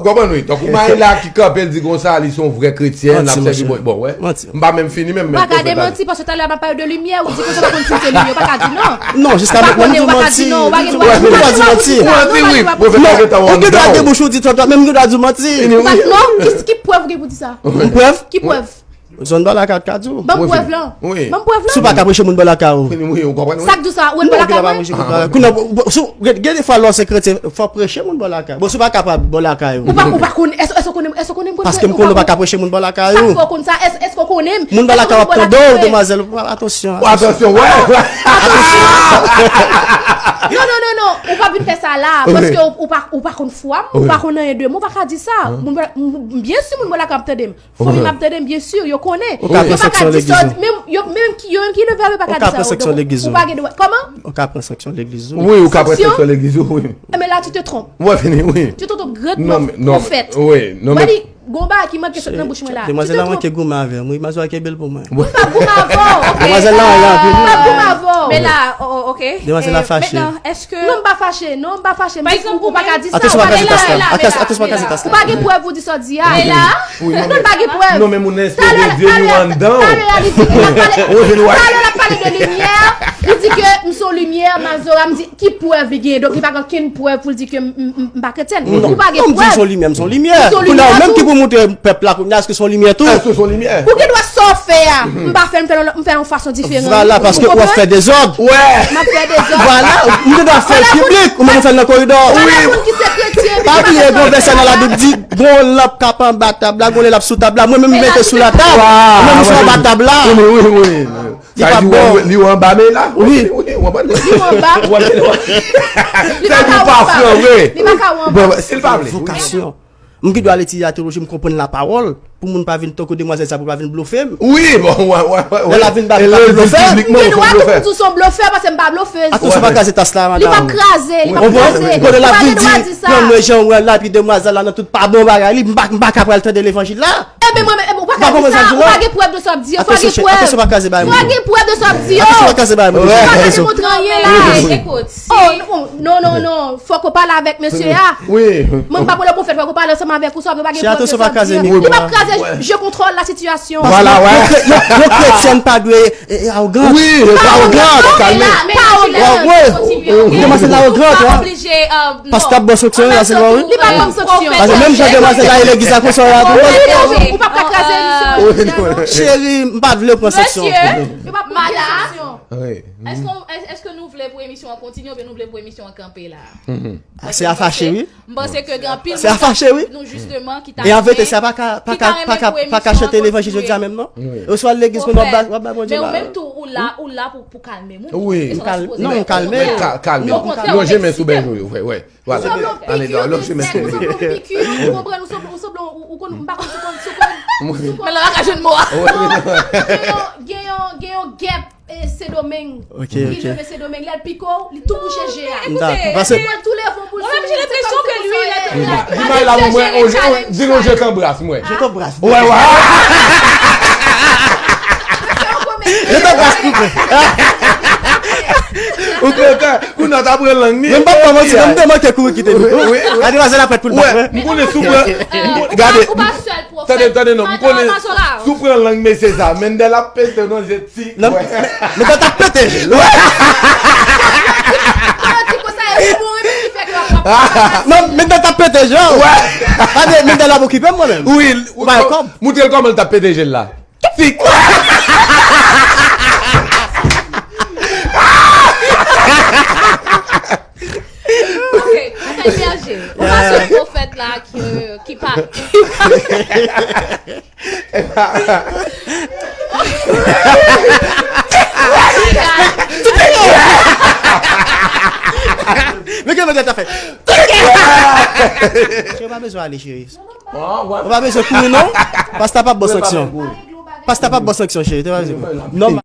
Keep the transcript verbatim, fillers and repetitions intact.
Konprann wi. Donk, ou mari la ki kanpe, l di konsa, li se yon vrè kretyèn, l ap sèvi Bondye. Bon, wè. M pa menm fini menm, men pwofèt la. Ou pa ka demanti, paske talè a m ap pale de limyè, ou di konsa, m pa konn si se limyè, ou pa ka di non. Non, jiska mentnan, m di manti. Ou pa ka di non, ou pa gen dwa di manti. Ou di wi, pwofèt la gentan wè m down. Ou gen dwa debouche, ou di tòtòt, men m gen dwa di manti. Non, ki prèv ou gen pou di sa? Yon prèv? Ki prèv? Zòn Bòlakay ka di w. Ban m prèv lan. Wi. Ban m prèv lan. Si w pa ka preche moun bò lakay ou. Wi, wi, ou konprann, wi. Sa k di w sa? Ou wè n bò lakay mwen? Kounye a, si w gen, gen de fwa lè w se kretyen, fò w preche moun bò lakay ou. Bon, si w pa kapab bò lakay ou. Ou pa, ou pa konn, èske, èske w konnen, èske w konnen m? Paske m konnen w pa ka preche moun bò lakay ou. Sa k fè w konn sa? Èske, èske w konnen m? Moun bò lakay w ap tande w, demwazèl, atansyon. Atansyon, wè, wè. Atansyon. Non, non, non, non. Ou pa vin fè sa la. Paske ou, ou pa, ou pa konn fwa m, ou pa konn anyen de mwen, ou pa ka di sa. Moun bò la-, m, m, byen si moun bò lakay ap tande m. Fanmi m ap tande m, byen si, yo konnen. Ou ka pran sanksyon legliz ou. Menm, yo, menm ki, yo menm ki leve avè pa ka di sa. Ou ka pran sanksyon legliz ou. Ou pa gen dwa. Kòman? Ou ka pran sanksyon legliz ou. Wi, ou ka pran sanksyon legliz ou, wi. Enben la, tu te trompes. Mwen fini, wi. Tu te trompes, grand prophète. Wi, non, men gon bagay ki manke sot nan bouch mwen la. Demwazèl la manke goumen avè m, wi, mazwa kenbe l pou mwen. M pa goumen avè w, ok. Demwazèl la, la, m pa goumen avè w. Men la, oh, oh, ok. Demwazèl la fache. Mentnan, èske... Non, m pa fache, non, m pa fache. Pa egzanp, ou pa ka di sa. Atò, atò, atò, atò, atò, atò, atò. Ou pa gen prèv pou di sa w di a. Men la, non, m pa gen prèv. Non, men moun nan espere de Dye, li anndan w. Talè a, li di, talè a, li di, talè a, l ap pale de limyè. Li di ke m se yon limyè, Mazora, m di, ki prèv li genyen? Donk, li pa gen okenn prèv pou l di ke m, m, m, m pa kretyèn. Ou pa gen prèv. Non, m di m se yon limyè, m se yon limyè. Kounye a, ou menm ki pou montre pèp la, kounye a, èske se yon limyè tou? Èske se yon limyè? Ou gen dwa sa w fè a. M pa fè l, m fè l, m fè l yon fason diferan. Vwala, paske w ap fè dezòd. Wè. M ap fè dezòd. Vwala, m gen dwa fè l piblik, ou menm ou fè l nan koridò. Vwala moun ki se kretyen, pa bliye, gon vèsè nan Labib di, gon lanp k ap anba tab la, gon lè l ap sou tab la, mwen menm m mete sou la tab, mwen menm m sou anba tab la. Wi, wi, wi. Li pa bon. Li anba men la? Wi. Wi, ou anba. Li anba. Sa di ou pa fran vre. Li pa ka anba. Bon, si l pa vle. Vokasyon. M gen dwa al etidye la teyoloji, m konprann lapawòl, pou moun pa vin tankou demwazèl sa, pou pa vin blofe m. Wi, bon, wè, wè, wè. Lè l ap vin ba m, pa blofè. M gen dwa tou pou di w se yon blofè, paske m pa blofèz. Atò, se pa kraze tas la, madanm. Li p ap kraze, li p ap kraze. Ou konprann? Kote l ap vin di, pran mwen jan w wè l la, epi demwazèl la nan tout pa bon bagay li, m pa, m pa ka pral tande levanjil la. Enben, mwen menm, ou pa ka di sa, ou pa gen prèv de sa w ap di yo, fò gen prèv. Atò, se pa kraze bagay mwen. Fò gen prèv de sa w ap di yo. Atò, se pa kraze bagay mwen. Ou pa ka demontre anyen la. Ekout. Oh, non, non, non, non. Fòk ou pale avèk mesye a. Wi. Mwen, m pa pale pwofèt, fòk ou pale ansanm avèk ou, sa w ap di. Li p ap kraze, je contrôle la situation. Vwala, wè. Yon kre-, yon, yon kretyen pa dwe, e, e, awogan. Wi, pa awogan, kalme. Pa awogan. Wi. Demwazèl la awogan, wi. Paske ap bon sanksyon, la, se bon, wi. Li pa bon sanksyon. Paske menm jan demwazèl la, legliz la konsa, la, tou. Ou p ap ka kraze misye. Cheri, m pa vle pran sanksyon. Mesye, yo p ap pran sanksyon. Wi. Èske, èske nou vle pou emisyon an kontinye oubyen nou vle pou emisyon an kanpe la? Ah, se a fache, wi. M panse ke gen anpil moun tankou nou, jisteman, ki ta renmen, ki ta renmen pou emisyon an kontinye. E an verite, sa pa ka, pa ka, pa ka, pa ka chante levanjil jodi a menm, non? Wi. Oswa legliz, kounye a w ap ba, w ap ba Bondye la. Men ou menm tou, ou la, ou la pou, pou kalme moun. Wi. E sa w sipoze fè. Non, m kalme. Kalme. Okontrè, ou eksite. Lonje men sou bèj ou yo, wi, wi. Vwala. Ou sanble yon piki, ou sanble yon piki, ou konprann, ou sanble, ou sanble, ou, ou konn, m pa konn si w konn, si w konn, si w konn. Men la, w pa ka jwenn mo a. Gen yon, gen yon, gen yon gèp, e, Sendomeng. Ok, ok. Ki rele Sendomeng, lè l pike w, li tou bouche je a. Dakò. Paske mwen tou leve yon boul sou li, se kòmsi se yon soleyi. Di mal la pou mwen, di nou je t'embrasse mwen. Je t'embrasse. Wè, wè. Je t'embrasse, koupe. Ou kontan? Kounye a w ta pran lang ni. Men m p ap ba w manti, non, m te manke kouri kite li tou. Wi, wi. Gade, demwazèl la prèt pou l bat mwen. Wi, m konnen si w pran, gade, tande, tande non, m konnen si w pran lang mesye sa, Mendel ap pete w nan je ti. Non, Mendel t ap pete je l. Non, Mendel t ap pete je l. Gade, Mendel ap okipe m mwen menm. Wi, ou pa wè kòb. Moutre l kòman l t ap pete je l la. Fik. Ok, Pascal Berger, ou pa se pwofèt la ki, ki pa, ki pa. Men gen mwen ta fè. Cheri, pa bezwen ale, cheri. Ou pa bezwen kouri, non. Pastè p ap ba w sanksyon. Pastè p ap ba w sanksyon, cheri. Te pa bezwen kouri. Non.